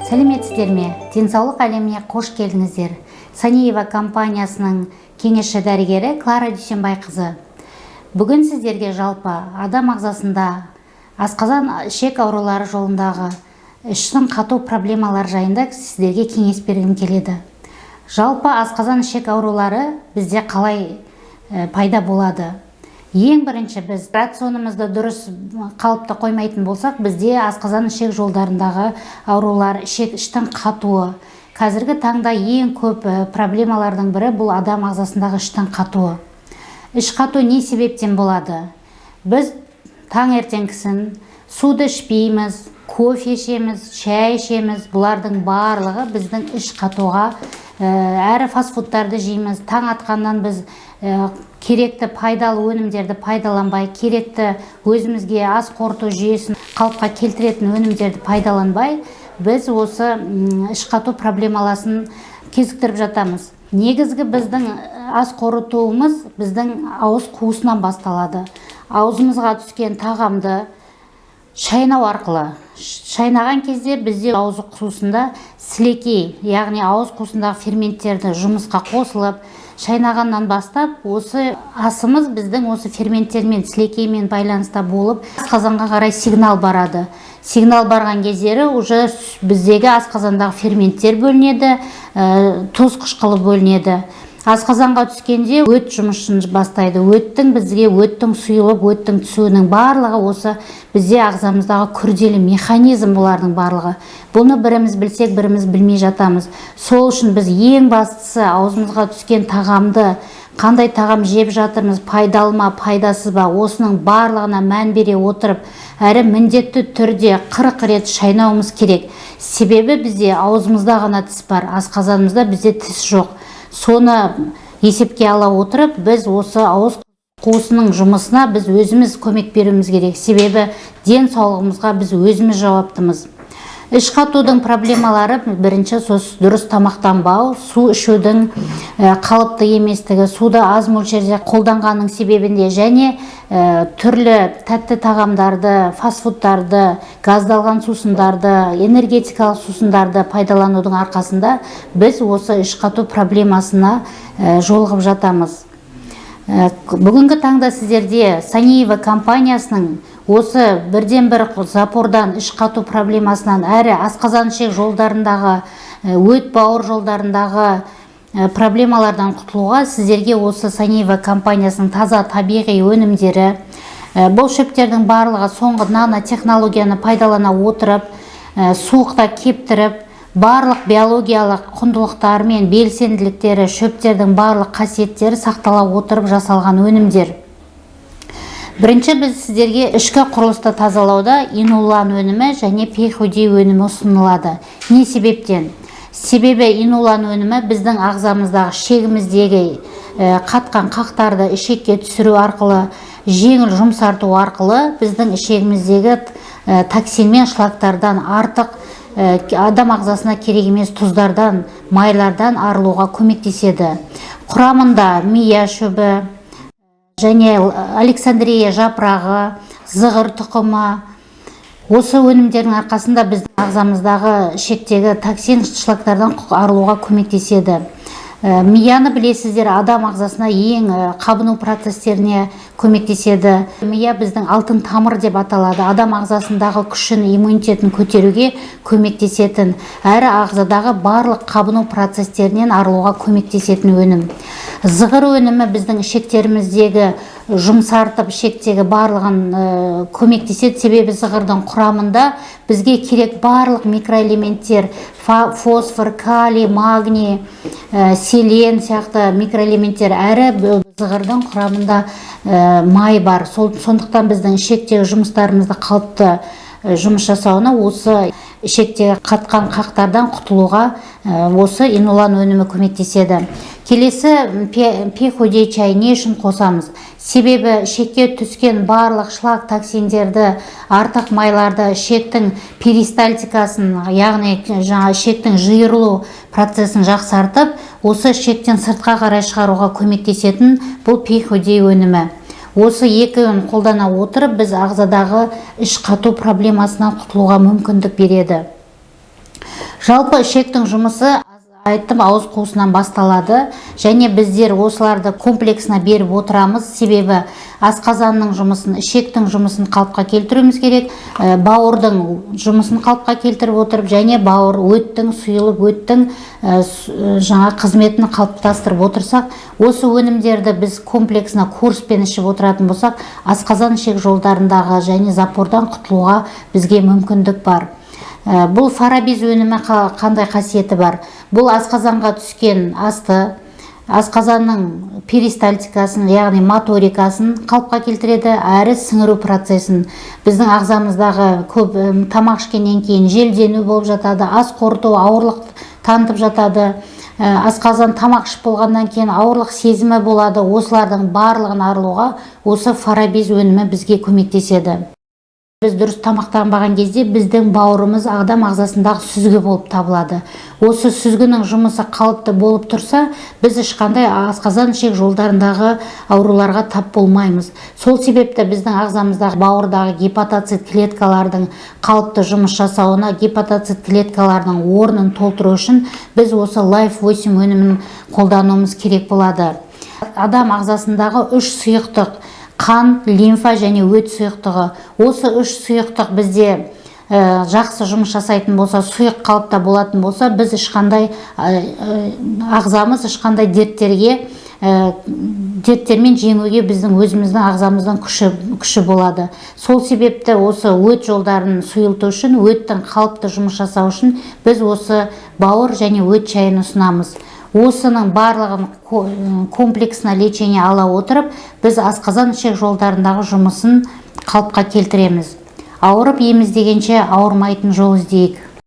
Сәлеметсіздер ме? Денсаулық әлеміне қош келдіңіздер. Саниева компаниясының кеңесші дәрігері Клара Дүйсенбайқызы. Бүгін сіздерге жалпы адам ағзасында асқазан, ішек аурулары жолындағы іштің қату проблемалары жайында сіздерге кеңес бергім келеді. Жалпы асқазан, ішек аурулары бізде қалай пайда болады? Ең бірінші, біз рационымызды дұрыс қалыпта қоймайтын болсақ, бізде асқазан, ішек жолдарындағы аурулар, ішек, іштің қатуы. Қазіргі таңда ең көп проблемалардың бірі бұл адам ағзасындағы іштің қатуы. Іш қату не себептен болады? Біз таңертеңгісін суды ішпейміз, кофе ішеміз, шай ішеміз. Бұлардың барлығы біздің іш қатуға, әрі фастфудтарды жейміз. Таң атқаннан біз керекті пайдалы өнімдерді пайдаланбай, керекті өзімізге ас қорыту жүйесін қалыпқа келтіретін өнімдерді пайдаланбай, біз осы іш қату проблемаласын кезіктіріп жатамыз. Негізгі біздің ас қорытуымыз біздің ауыз қуысынан басталады. Аузымызға түскен тағамды шайнау арқылы. Шайнаған кезде бізде ауыз қуысында сілекей, яғни ауыз қуысындағы ферменттерді жұмысқа қосылып, шайнағаннан бастап осы асымыз біздің осы ферменттермен, сілекеймен байланыста болып, асқазанға қарай сигнал барады. Сигнал барған кездері уже біздегі асқазандағы ферменттер бөлінеді, тұз қышқылы бөлінеді. Асқазанға түскенде өт жұмысын бастайды. Өттің бізге, өттің сұйылып, өттің түсуінің барлығы осы бізде ағзамыздағы күрделі механизм бұлардың барлығы. Бұны біріміз білсек, біріміз білмей жатамыз. Сол үшін біз ең бастысы аузымызға түскен тағамды, қандай тағам жеп жатырмыз, пайдалы ма, пайдасыз ба, осының барлығына мән бере отырып, әрі міндетті түрде 40 рет шайнауымыз керек. Себебі бізде аузымызда ғана тіс бар, асқазанымызда бізде тіс жоқ. Соны есепке ала отырып, біз осы ауыз қуысының жұмысына біз өзіміз көмек беруіміз керек, себебі денсаулығымызға біз өзіміз жауаптымыз. Іш қатудың проблемалары: бірінші, дұрыс тамақтанбау, су ішудің қалыпты еместігі, суды аз мөлшерде қолданғанның себебінде және түрлі тәтті тағамдарды, фастфудтарды, газдалған сусындарды, энергетикалық сусындарды пайдаланудың арқасында біз осы іш қату проблемасына жолығып жатамыз. Бүгінгі таңда сіздерде Саниева компаниясының осы бірден бір запордан, іш қату проблемасынан, әрі асқазан, ішек жолдарындағы, өт, бауыр жолдарындағы проблемалардан құтылуға сіздерге осы Саниева компаниясының таза табиғи өнімдері, бұл шөптердің барлығы соңғы нанотехнологияны пайдалана отырып, суықта кептіріп, барлық биологиялық құндылықтары мен белсенділіктері, шөптердің барлық қасиеттері сақтала отырып жасалған өнімдер. Бірінші, біз сіздерге ішкі құрылысты тазалауда Инулан өнімі және Пейхудей өнімі ұсынылады. Не себептен? Себебі Инулан өнімі біздің ағзамыздағы, ішегіміздегі қатқан қақтарды ішекке түсіру арқылы, жеңіл жұмсарту арқылы біздің ішегіміздегі токсин мен шлактардан, артық адам ағзасына керек емес тұздардан, майлардан арылуға көмектеседі. Құрамында мия шөбі және александрия жапырағы, зығыр тұқымы. Осы өнімдердің арқасында біздің ағзамыздағы, ішектегі токсин, шлактардан арылуға көмектеседі. Мияны білесіздер, адам ағзасына ең қабыну процестеріне көмектеседі. Мия біздің алтын тамыр деп аталады. Адам ағзасындағы күшін, иммунитетін көтеруге көмектесетін, әрі ағзадағы барлық қабыну процестерінен арылуға көмектесетін өнім. Зығыр өнімі біздің ішектеріміздегі жұмсартып, ішектегі барлығын көмектеседі, себебі зығырдың құрамында бізге керек барлық микроэлементтер: фосфор, калий, магний, селен сияқты микроэлементтер, әрі зығырдың құрамында май бар. Сондықтан біздің ішектегі жұмыстарымызды қалыпты жұмыс жасауына, осы ішектегі қатқан қақтардан құтылуға осы Инулан өнімі көмектеседі. Келесі Пихудей чай не үшін қосамыз? Себебі ішекке түскен барлық шлак, токсиндерді, артық майларды, ішектің перистальтикасын, яғни жаңа ішектің жиырылу процесін жақсартып, осы ішектен сыртқа қарай шығаруға көмектесетін бұл Пихудей өнімі. Осы екеуін қолдана отырып, біз ағзадағы іш қату проблемасынан құтылуға мүмкіндік береді. Жалпы ішектің жұмысы, айттым, ауыз қуысынан басталады және біздер осыларды комплексно беріп отырамыз, себебі асқазанның жұмысын, ішектің жұмысын қалыпқа келтіруіміз керек, бауырдың жұмысын қалыпқа келтіріп отырып және бауыр өттің сұйылып, өттің жаңа қызметін қалыптастырып отырсақ, осы өнімдерді біз комплексно курспен ішіп отыратын болсақ, асқазан ішек жолдарындағы және запордан құтылуға бізге мүмкіндік бар. Бұл Фарабиз өнімі қандай қасиеті бар? Бұл асқазанға түскен асты, асқазанның перистальтикасын, яғни моторикасын қалыпқа келтіреді, әрі сіңіру процесін. Біздің ағзамыздағы көп тамақ ішкеннен кейін желдену болып жатады, ас қорыту ауырлық танытып жатады. Асқазан тамақ ішіп болғаннан кейін ауырлық сезімі болады. Осылардың барлығын арылуға осы Фарабиз өнімі бізге көмектеседі. Біз дұрыс тамақтанбаған кезде біздің бауырымыз адам ағзасындағы сүзгі болып табылады. Осы сүзгінің жұмысы қалыпты болып тұрса, біз ешқандай асқазан ішек жолдарындағы ауруларға тап болмаймыз. Сол себепті біздің ағзамыздағы, бауырдағы гепатоцит клеткалардың қалыпты жұмыс жасауына, гепатоцит клеткалардың орнын толтыру үшін біз осы Life 8 өнімін қолдануымыз керек болады. Адам ағзасындағы үш сұйықтық: қан, лимфа және өт сұйықтығы. Осы үш сұйықтық бізде жақсы жұмыс жасайтын болса, сұйық қалыпта болатын болса, біз ешқандай ағзамыз ешқандай дерттермен жеңуге біздің өзіміздің ағзамыздың күші болады. Сол себепті осы өт жолдарын сұйылту үшін, өттің қалыпты жұмыс жасау үшін біз осы бауыр және өт шайын ұсынамыз. Осының барлығын комплексно лечение ала отырып, біз асқазан ішек жолдарындағы жұмысын қалыпқа келтіреміз. Ауырып ем іздегенше, ауырмайтын жол іздейік.